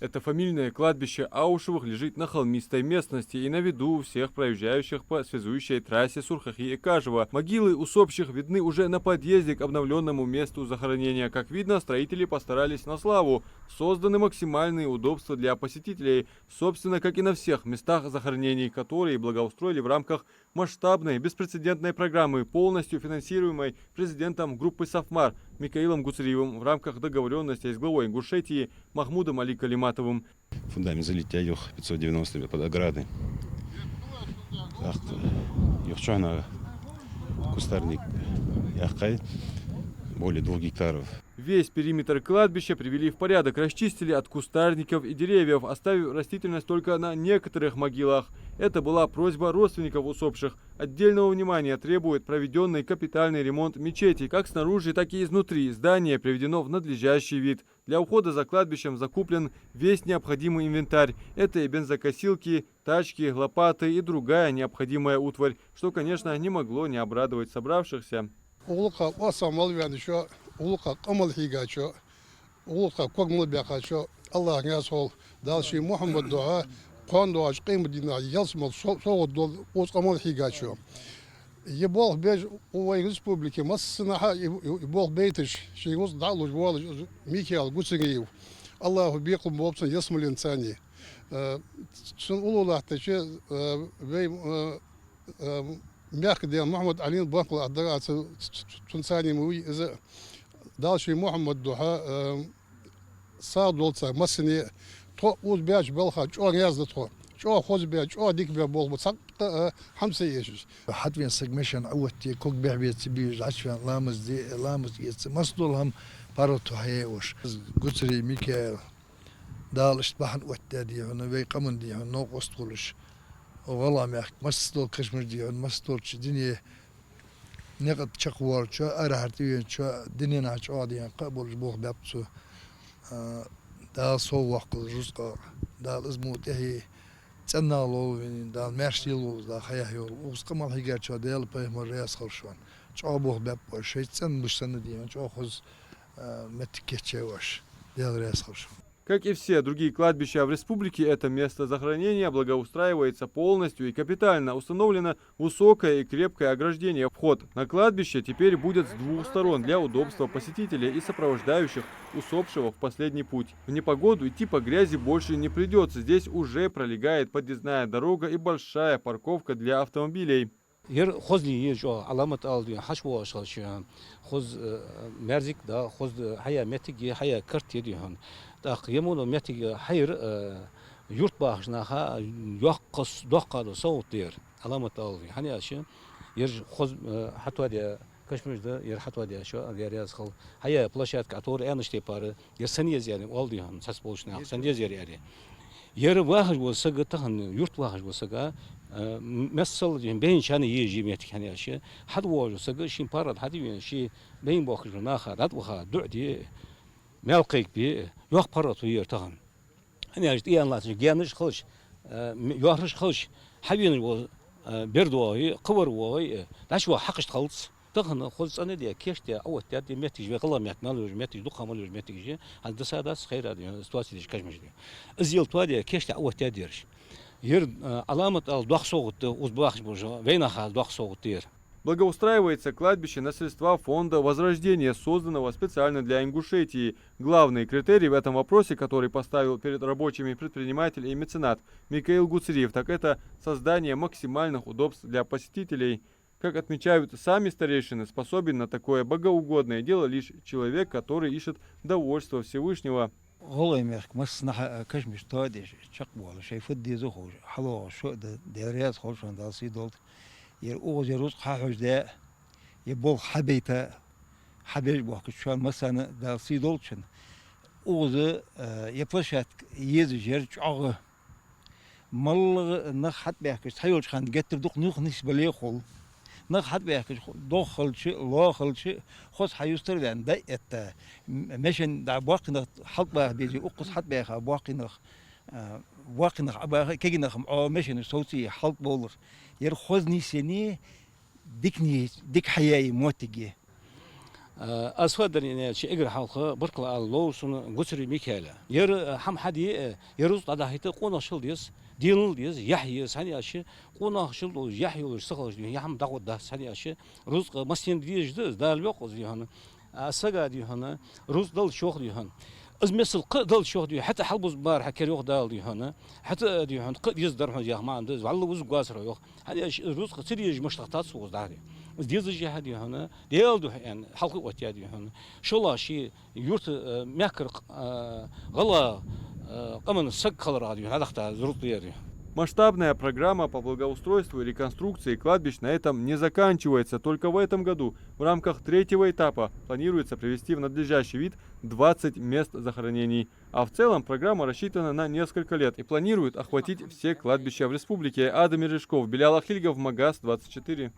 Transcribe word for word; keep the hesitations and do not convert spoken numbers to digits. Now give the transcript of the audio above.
Это фамильное кладбище Аушевых лежит на холмистой местности и на виду у всех проезжающих по связующей трассе Сурхахи и Кажево. Могилы усопших видны уже на подъезде к обновленному месту захоронения. Как видно, строители постарались на славу. Созданы максимальные удобства для посетителей, собственно, как и на всех местах захоронений, которые благоустроили в рамках масштабной, беспрецедентной программы, полностью финансируемой президентом группы «Сафмар» Микаилом Гуцериевым в рамках договорённостей с главой Ингушетии Махмудом Али Калиматовым. Фундамент залит яьй юха пятьсот девяносто метр под оградой. Так, юха чухьнахьа кустарник яьккхай, более двух гектаров. Весь периметр кладбища привели в порядок, расчистили от кустарников и деревьев, оставив растительность только на некоторых могилах. Это была просьба родственников усопших. Отдельного внимания требует проведённый капитальный ремонт мечети. Как снаружи, так и изнутри здание приведено в надлежащий вид. Для ухода за кладбищем закуплен весь необходимый инвентарь. Это и бензокосилки, тачки, лопаты и другая необходимая утварь, что, конечно, не могло не обрадовать собравшихся. Уллув кхаь къоастам мел ваьнначоа, уллув кхаь къа мел хьийгачоа, уллув кхаь ког мел баьккхачоа, АллахӀа раьза хилва, Дала ший Мухьаммада духьа, кхоана доагӀача къематдийнахьа ялсмала со-, совгӀат долда укх къа мел хьийгачоа. Ер болх беш, укх вай республике массанахьа ер, ер, ер болх байташ, ший рузкъа дӀалуш волаш Микаил Гуцериев, АллахӀа бекхам болба цунна ялсмален цӀенна. Э, цун уллув латтача, э, вай, э, э, мехкдаьла Мухьаммад-Ӏалин боккхал дар а ца, ц-, ц-, ц-, цун цӀенна ма вий из. Дала ший Мухьаммада духьа, э, сагӀа долда цар массане а. Тхо укхаза баьча балха чӀоагӀа раьза да тхо. ЧӀоагӀа хоза баь, чӀоагӀа дика баь болх ба, цхьаккха а хӀама ца эшаш. ХьатӀавена саг машен Ӏооттае, ког бехбе ца безаш, Ӏочувена ламаз де, ламаз эца, массадола хӀама паргӀато хьаяьй уж. Гуцериев Микаил, Дала иштта бахьан оттадаьд хьона, вай къаман дий хьона новкъост хулаш. ГӀалгӀай мехка массадола кашамаш дий хьона, массадолча дуне никъ тӀа чакхвоалачоа, арахьара тӀавеначоа, дунен чу чӀоагӀа дий хьона кхаъ болаш болх баьб цо. А, Дала соввоаккхалва рузкъа, Дала из мо тӀехье цӀенагӀа лолва, Дала маьрша лелолва из, Дала хьаяхь йолва. Укхаза къа мел хьийгачоа Даьла, пайхамара раьза хилва шоана. ЧӀоагӀа болх баьб оаш, шоай цӀенбаш санна дий хьона, чӀоагӀа хоза, а, моттиг кийчъяьй оаш. Даьла раьза хилва шоана. Как и все другие кладбища в республике, это место захоронения благоустраивается полностью и капитально. Установлено высокое и крепкое ограждение. Вход на кладбище теперь будет с двух сторон для удобства посетителей и сопровождающих усопшего в последний путь. В непогоду идти по грязи больше не придётся. Здесь уже пролегает подъездная дорога и большая парковка для автомобилей. Ер хоза я, ер чӀоагӀа Ӏаламат ала дий хьона, хьачувоагӀаш хилча, хоза, э, маьрзиг да, хоза хьаяь моттиг я, хьаяь карт я дий хьона. ТӀаккха ер мо моттиг хьаяр, э, юрта бахача наха йоккха с-, доккха дола совгӀат да ер, Ӏаламат ала дий хьона. ХӀана аьлча, ераш хоза, э, хьатоадаь кашамаш да, ер хьатоадаьчоа, Даьла раьза хилва, хьаяь площадка, а тора аьннача тайпара, ер санна еза аьнна оал дий хьона цхьацца болча наха, санна еза ер аьнна. Ер вахаш вола саг тахан, юрта вахаш вола саг, а, м-, массал дий хьона бейначарна езаш я моттиг, хӀана аьлча, хьатӀавоагӀаш вола саг шийна паргӀата хьатӀавена, ший бейна боахкаш болча наха дӀатӀаваха, дуӀа де, маьл кхайкабе, йоккха паргӀато я ер тахан. ХӀана аьлча тӀаяьнна латташ гаьнаш хилча, а, м-, йоархӀаш хилча, хьавена вола, а, бер доагӀе, кхывар воагӀе, а, дӀачувоагӀа хьакхашта хилац. Тахан хоза цӀена де, кийчдаь Ӏооттадаьд ер моттигаш, вай гӀалгӀай мехка мел йолаш моттигаш, дукха ха мел йолаш моттигаш, хӀанз досадац, хайра да, ситуаци деш кашамаш да. Из яле тоаде, кийчдаь Ӏооттадаьд ераш. Ер, а, Ӏаламат ала доккха совгӀат да укхаза бахаш болча вайнаха, доккха совгӀат да ер. Благоустраивается кладбище на средства фонда «Возрождение», созданного специально для Ингушетии. Главный критерий в этом вопросе, который поставил перед рабочими предприниматель и меценат Микаил Гуцериев, так это создание максимальных удобств для посетителей. Как отмечают сами старейшины, способен на такое богоугодное дело лишь человек, который ищет довольство Всевышнего. ГӀалгӀай мехка массанахьа, а, кашамаш тоадеш чакхбоалаш, шоай фу де деза ховш хьалвоагӀаш шо а да, Даьла раьза хилва шоана, Дала сий долда. Ер укхаза ер рузкъа хьахьожадаь, ер болх хьабайта, хьабеш боахкача шоана массанена а Дала сий долда шоана. Укхаза, а, ер площадка езаш яр чӀоагӀа. МалагӀа нах хьатӀабаьхкача, цхьайолча хана геттара дукха нух нийсбале хул. Нах хьатӀабаьхкача, ху-, догӀа хилча а, лоа хилча а, хоза хьаюстара ваьнна, дӀа а этта, м-, машен дӀа боккхий нах хьалтӀабаха безе, укхаза хьатӀабаьха боккхий нах, а, боккхий нах Ӏобаха, кегий нах-м Ӏо машенаш совцае хьалтӀабовлар. Ер хоза нийсъенна, дика ни-, дика хьаяь моттиг я. Э, аз фу дар аьлча, эггара хьалха баркал ала лов сона Гуцериев Микаила. Ер, э, хӀама хьаде, э, ер рузкъа дӀадахийта къонахчал деза, денал деза, яхь еза, хӀана аьлча, къонахчал долаш, яхь йолаш саг хилча, дий хьона, яхь хӀама дӀагӀоргдац, хӀана аьлча, рузкъа массанена дезаш да из, Дала боккхагӀа, дий хьона. А сага, дий хьона, рузкъа далча йоах, дий хьона. Из миссел кхы а далча йоах, дий хьона, хӀаьта хьалбуза мара хьа кер йоах Дала, дий хьона. ХӀаьта, дий хьона, кхы а деза дар хьона яха маӀан да из, вӀалла узаргвацар хьо йоах. ХӀана аьлча из рузкъа ца дезаш мишта дахтац цо из дӀахо. Из дезаш яхь, дий хьона, Даьла духьа аьнна, хьалха оттаяь, дий хьона. ШоллагӀа ший юрта, э, мехкара, э, гӀалгӀа, э, къаман саг хиларах, дий хьона, дӀадахийта из рузкъа дар, дий хьона. Масштабная программа по благоустройству и реконструкции кладбищ на этом не заканчивается. Только в этом году в рамках третьего этапа планируется привести в надлежащий вид двадцать мест захоронений. А в целом программа рассчитана на несколько лет и планирует охватить все кладбища в республике. Адам Мержичков, Белял Ахильгов, Магас двадцать четыре.